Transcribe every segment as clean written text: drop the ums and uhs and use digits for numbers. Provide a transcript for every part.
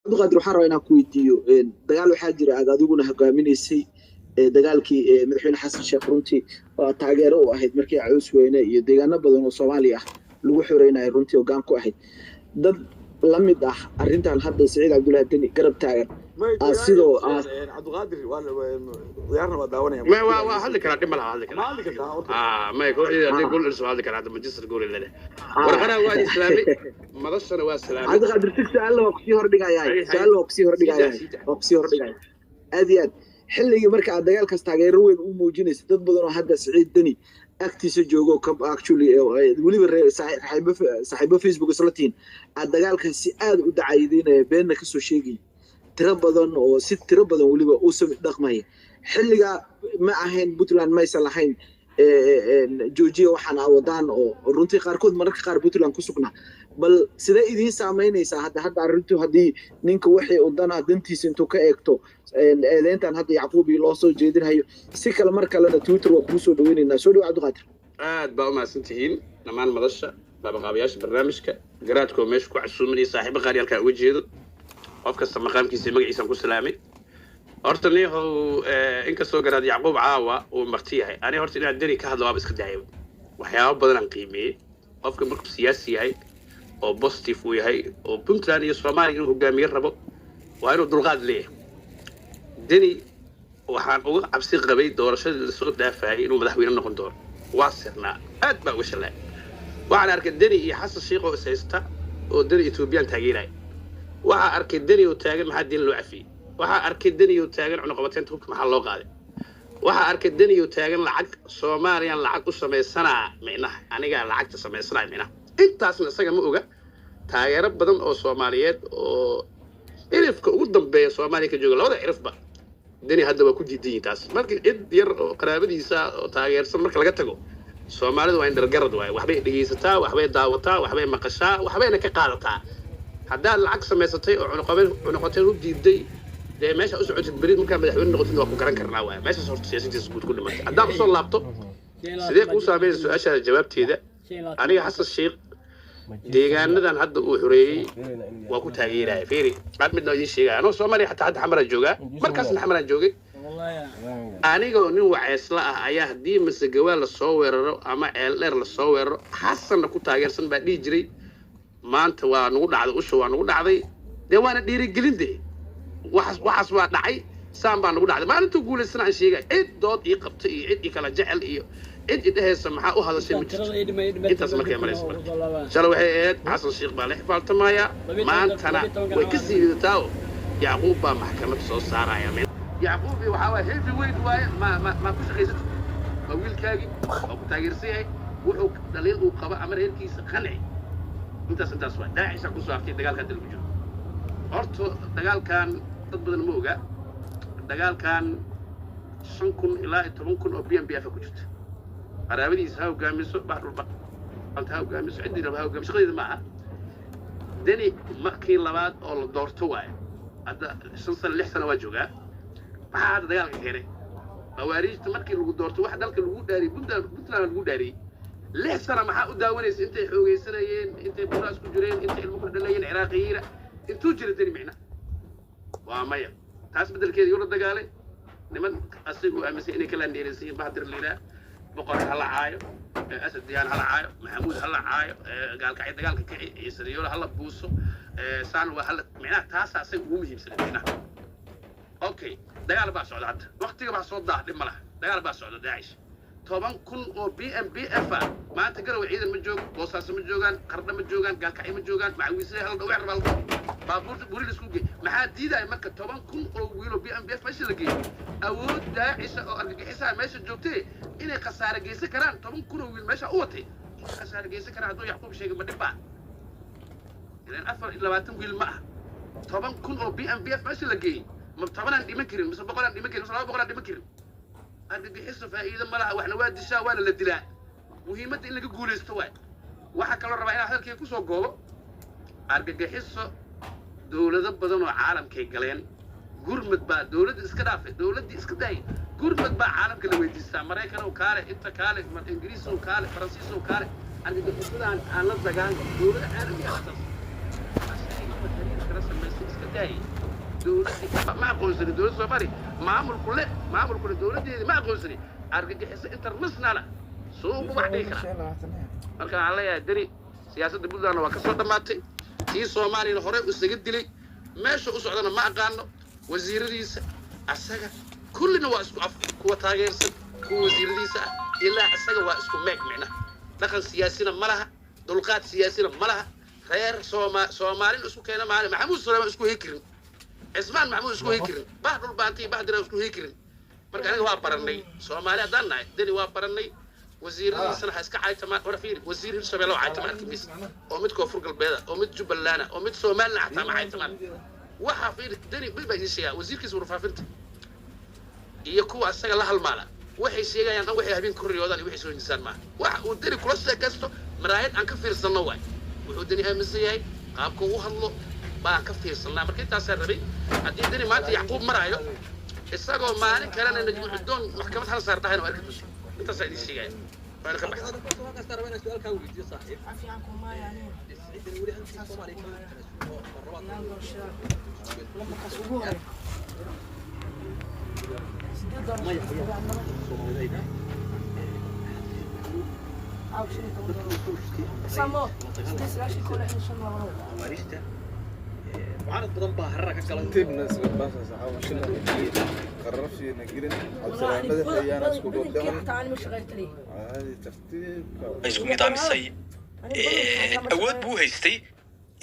Cabdiqaadir, waxaan rabaa inaan ku weydiiyo, dagaal waxaa jira aad adiguna hogaaminaysay, dagaalkii madaxweyne Xasan Sheekh, runtii oo taageero u ahayd markii Caws Weyne iyo deegaano badan oo Soomaaliya ah lagu xoreynayo, runtii hoggaan ku ahayd. Dad la mid ah arrintan hadda Siciid Cabdullaahi Deni garab taagan sidoo Cabdiqaadir ciyaarna waa daawanaya. Ma waa hadli karaa, dhib ma laha, hadli ma karaa. Hadli kartaa horta. May kooxdii haddii gool dhaliso waa hadli karaa. Hadda Manchester gool leh warqanaha waa islaamay, madashana waa salaamay. Cabdiqaadir, sig su-aalna waa kusii hordhigayaa, su-aalna waa kusii hordhigayaa, waa kusii hordhigaya aad iyo aad. Xilligii marka aad dagaalkaas taageero weyn u muujinaysa, dad badan oo hadda Siciid Deni agtiisa joogo, actually weliba saaxiibo saaxiibo Facebook isla tihiin, aad dagaalkaas si aad u dacayadeynaya, beenna kasoo sheegaya, tiro badan oo si tiro badan weliba u dhaqmaya, xilligaa ma ahayn Puntland maysan lahayn joojiya waxaan wadaan, oo runtii qaarkood mararka qaar Puntland ku sugnaa. Bal sidee idiin saamaynaysaa hadda arrintu haddii ninka wixii uu dana dantiisa intuu ka eegto eedeyntan hadda Yacquubi loo soo jeedinhayo si kale? Mar kalena Twitter waa kugu soo dhaweynaynaa. Soo dhawo, Cabdiqaadir. Aad baa u mahadsan tihiin dhammaan madasha, qaabaqaabayaasha barnaamijka, garaadkoo meesha ku casuumanaya, saaxiibo qaali halkaa uga jeedo. Qof kasta maqaamkiisa iyo magaciisaan ku salaamay. Horta niyahow, inkastoo garaad Yacquub caawa uu marti yahay, ani horta inaan Deni ka hadlo waaba iska daayaba. Waxyaabo badan aan qiimeeyey. Qofka markuu siyaasi yahay oo positive uu yahay oo Puntland iyo Soomaaliya inuu hogaamiye rabo, waa inuu dulqaad leeyahay. Deni waxaan uga cabsi qabay doorashadii lasoo dhaafayay inuu madaxweyne noqon doono. Waa sirnaa, aad baa uga shalay. Waxaan arkay Deni iyo Xasan Sheikh oo is haysta oo Deni Ethiopian taageeraya. Waxaa arkay Deni oo taagan maxaa diin loo cafiyey. Waxaa arkay Deni oo taagan cunuqabateynta hubka maxaa loo qaaday. Waxaa arkay Deni oo taagan lacag Soomaaliyan lacag u samaysanaa, micnaha anigaa lacagta samaysanaya. Micnaha intaasna isaga ma oga. Taageero badan oo Soomaaliyeed oo cirifka ugu dambeeya Soomaaliya ka jooga, labada cirifba, Deni hadda waa ku diidan yihin taas. Marka cid yar oo qaraabadiisa oo taageersan marka laga tago, Soomaalidu waa indhargarad waaye. Waxbay dhegaysataa, waxbay daawataa, waxbay maqashaa, waxbayna ka qaadataa. Haddaad lacag samaysatay oo cunuqabeyn cunuqateen u diiday, dee meesha u socotid beri markaa madaxweyne noqotid waa ku garan karnaa waay. Meeshaas horta siyaasadiisa guud ku dhimatay. Haddaan usoo laabto sidee kuu saameynaysa su-aashaada jawaabteeda, aniga Xasan Sheikh deegaanadan hadda uu xoreeyey waa ku taageeraya. Fiiri, aad midna idiin sheegaya, anoo Soomaaliya xataa hadda Xamaraan joogaa, markaasna Xamaraan joogay, anigoo nin waceesla ah ayaa haddii Masagawaal lasoo weeraro ama Ceel Dheer lasoo weeraro, Xasanna ku taageersan baa dhihi jiray: maanta waa nagu dhacday, usha waa nagu dhacday. Dee waana dhiirigelin. De waxaas waxaas waa dhacay, saan baa nagu dhacday. Maalintuu guulaysana aan sheegay, cid dood ii qabta iyo cid ii kala jecel iyo cid i dhehaysa maxaa u hadashay ma jirto. Intaas markay maraysa, marka shalay waxay ahayd Xasan Sheikh baa la xifaaltamaya, maantana way ka sii lidataa oo Yacquub baa maxkamad soo saaraya. Yacquubi waxaa waay heavy weight waaye. Ma ku shaqaysatid, waa wiilkaagii, waa ku taageersan yahay. Wuxuu dhaliil uu qabo ama reerkiisa qanci. Intaas waa Daacisha ku soo hartay. Dagaalka hadda lagu jiro, horta dagaalkan dad badan ma oga. Dagaalkan 5,000 ilaa 10,000 oo BMBF ku jirta. Qaraabadiisa ha hogaamiso, bax dhulba ha hogaamiso, ciddii raba ha hogaamiso, shaqadeeda ma aha. Deni markii labaad oo la doorto waaye hadda, 5 sano 6 sano waa joogaa. Maxaa hadda dagaalka keenay? Khawaariijta markii lagu doorto, wax dalka lagu dhaariyey, Puntland lagu dhaariyey, 6 sano maxaa u daawanaysa intay xoogaysanayeen, intay buraas ku jireen, intay ilmo ku dhalayeen Ciraaqiyiina? Intuu jira Deni micna waa maya. Taas beddelkeeda yuu la dagaalay niman asigu aaminsan inay kala dheeraysan yihiin. Bahdir liilaa, Boqor ha la caayo, Asad Diyaan ha la caayo, Maxamuud ha la caayo, Gaalkacyo dagaalka kici, Ciisariyool ha la buuso, saan waa hala micnaha. Taasa asaga ugu muhiimsan micnaha. Okay, dagaal baa socda hadda, waqtiga baa soo daah, dhib ma laha. Dagaal baa socda. Daacish 10,000 oo BMBF ah maanta Garowe ciidan ma joogo, Boosaaso ma joogaan, Qardho ma joogaan, Gaalkacyo ma joogaan, macawiisle hal dhaweer baa baabuurta guri la isku geey. Maxaa diidaya marka 10,000 oo wiilo BMBF meesha la geeyo? Awood Daacisha oo argagixisaha meesha joogtay inay khasaare geysan karaan, 10,000 oo wiil meesha u watay inay khasaare geysan karaan hadduu Yacquub sheegay, ma dhib baa? Ilan 24 wiil ma ah. 10,000 oo BMBF meesha la geeyey, ma 10-aan dhiman karin, mise 100-aan dhiman karin, mise 200-aan dhiman karin? Argagixiso faa'iido ma laha, waxna waa dishaa, waana la dilaa. Muhiimadda in laga guulaysto waay. Waxaa kaloo rabaa inaan hadalkayga kusoo goobo: argagixiso dowlado badan oo caalamkay galeen, gurmad baa dowladda iska dhaafay, dowladdii iska daayay, gurmad baa caalamka la weydiistaa. Maraykan kaale, inta kaale, Ingiriis kaale, Faransiis kaale, argagixisadaan aan la dagaalno. Dowlado caalami ah taas xiriir kala samaystay iska daayay dowladdii ma aqoonsanin, dowladda Soomaaliya maamulku le, maamulkule dowladdeedii ma aqoonsanin, argagixiso international suu ugu wax dhigi karaa? Marka waxaan leeyahay, Deni siyaasadda Puntlandna waa ka soo dhammaatay, tii Soomaaliyana horey isaga dilay, meesha u socdana ma aqaano. Wasiiradiisa asaga kullina waa isku af, kuwa taageersan, kuwa wasiiradiisa ah ilaa isaga waa isku meeg. Micnaha dhaqan siyaasina ma laha, dulqaad siyaasina ma laha. Reer Soomaalina isku keena maali, Maxamuud Suleymaan isku hei karin, Cismaan Maxamuud isku hei karin, bah Dhulbaanti, bah Dira isku hei karin. Marka aniga waa barannay, Soomaali haddaan nahay Deni waa barannay. Wasiiradiisana ha iska caytamaan. War fiiri, wasiir Hirshabelle oo caytama arki maysa, oo mid Koonfur Galbeeda, oo mid Jubbaland, oo mid Somaliland xataa ma caytamaan. Waxaa fiiri, Deni mid baa idiin sheegaa: wasiirkiisa warfaafinta iyo kuwa asaga la halmaala waxay sheegayaan dhan waxay habeen ku riyoodaan iyo waxay soo hindisaan maaha. Waxa uu Deni kula sheekaysto maraayad aan ka fiirsanno waay. Wuxuu Deni aaminsan yahay, qaabka uu hadlo baan ka fiirsanaa. Marka intaasaan rabay. Haddii Deni maanta Yacquub maraayo, isagoo maalin kalena Najmuxudoon maxkamad hal saar dhahayna waa arki doonta. Intaasaa idiin sheegaya, waana ka baxay. Su-aal kaa weydiiyo, saaxiib. Siciidan weli hankii Soomaaliya kama tanasulo marlabaad. Maya, Soomaalida dadkii mucaarad badan baa harara ka galay. Tibna qarrafsiina gelin Cabdisalaam madaxeeyaana isku dhowdhacan caadi tartiibka. Isku nidaamisay awood buu haystay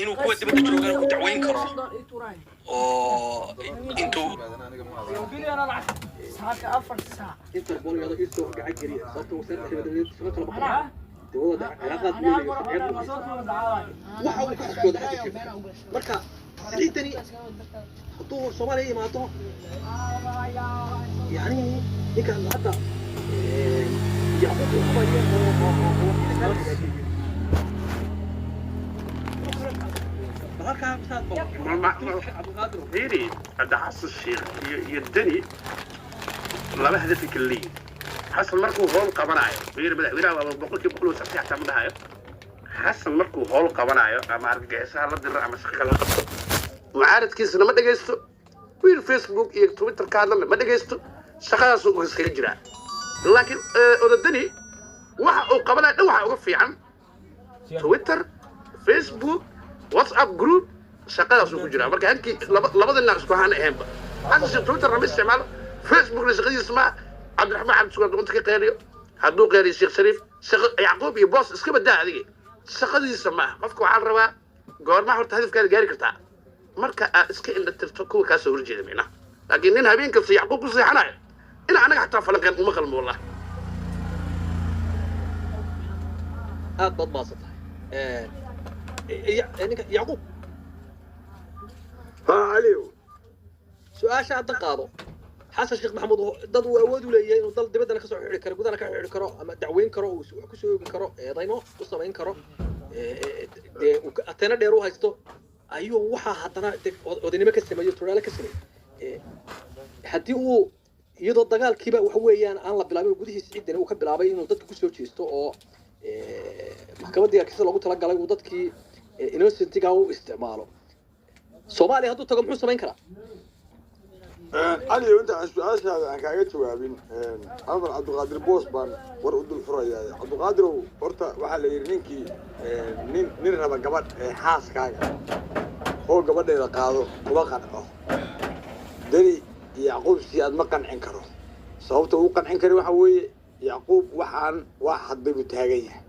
inuu kuwa dibadda joogana ku dacweyn karo oo intuu Interpol iyadoo isoo gacan geliya, sababta wasaaradda arrimaha dibadda shaqo kala maqan, dowladda cilaaqaad weyn iyo sharciyad u haysta waxa uu ka xishooda Xasan Sheekh. Marka Siciidani hadduu Soomaaliya yimaado, yani ninkan hadda Yacquub uu qabayo oo hagaajiyo bal halkaa misaad Cabdiqaadir. Fiiri hadda, Xasan Sheekh iyo Deni laba hadafay kala leeyihin. Xasan markuu howl qabanayo, fiiri, madaxweynaha waa 100% uu saxiix xataa ma dhahayo. Xasan markuu howl qabanayo ama argagixisaha la diro ama shaqo kala qabto, mucaaradkiisana ma dhegaysto, wiil Facebook iyo Twitter ka hadlana ma dhegaysto, shaqadaasuu iskaga jiraa. Laakiin odadani waxa uu qabanayo dhan waxaa uga fiican Twitter, Facebook, WhatsApp group, shaqadaasuu ku jiraa. Marka hankii labada dhinac isku haan ahaynba, Xasan Sheekh Twitterna ma isticmaalo, Facebookna shaqadiisa ma. Cabdiraxmaan Cabdisugaar doonta ka qeeliyo, hadduu qeeliyo Sheekh Shariif, shaqo Yacquub iyo boos iska badaa, adiga shaqadiisa ma aha. Qofka waxaa la rabaa goormaa horta hadafkaada gaari kartaa marka aad iska indha tirto kuwa kaa soo horjeeda micnaha. Laakiin nin habeen kasta Yacquub ku seexanayo in anaga xataa falanqeen uma qalmo, wallah. Aad baad mahadsan tahay ninka Yacquub. Ha, Caliyow. Su-aasha hadda qaado. Xasan Sheekh Maxamuud dad uu awood u leeyahay inuu dal dibaddana kasoo xidhi karo, gudahana ka xidhi karo, ama dacweyn karo, uu wax kusoo oogi karo, eedaymo u samayn karo, dee uu ateena dheer u haysto ayuu waxaa haddana odaynimo ka sameeyo, turaale ka sameeyo. Haddii uu iyadoo dagaalkiiba waxa weeyaan aan la bilaabin gudihiisa ciidani uu ka bilaabay inuu dadka kusoo jeesto oo maxkamaddii arkiisa loogu talagalay uu dadkii innocentiga u isticmaalo, Soomaaliya hadduu tago muxuu samayn karaa? Caliyow, inta aan su-aashaada aan kaaga jawaabin, Amar Cabdiqaadir Boos baan war u dul furayaa. Cabdiqaadirow, horta waxaa la yidhi ninkii nin raba gabadh xaaskaaga oo gabadheeda qaado kuma qanco. Deni Yacquub Siyaad ma qancin karo. Sababta uu qancin kari waxa weeye, Yacquub waxaan waa xadday buu taagan yahay.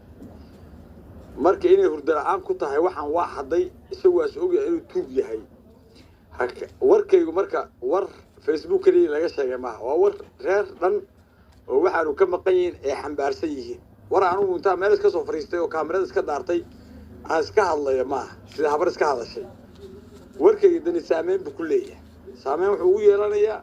Marka inay hurdo la-aan ku tahay waxaan waa xadday, isagu waas ogyahay inuu tuug yahay. Warkaygu marka war Facebook keliya laga sheegay maaha, waa war reer dhan oo waxaanu ka maqan yihiin ee xambaarsan yihiin. War anugu intaa meel iska soo fadhiistay oo kaamirada iska daartay aan iska hadlayo maaha, sida habar iska hadashay. Warkayga Dani saameyn buu ku leeyahay, saameyn wuxuu ugu yeelanayaa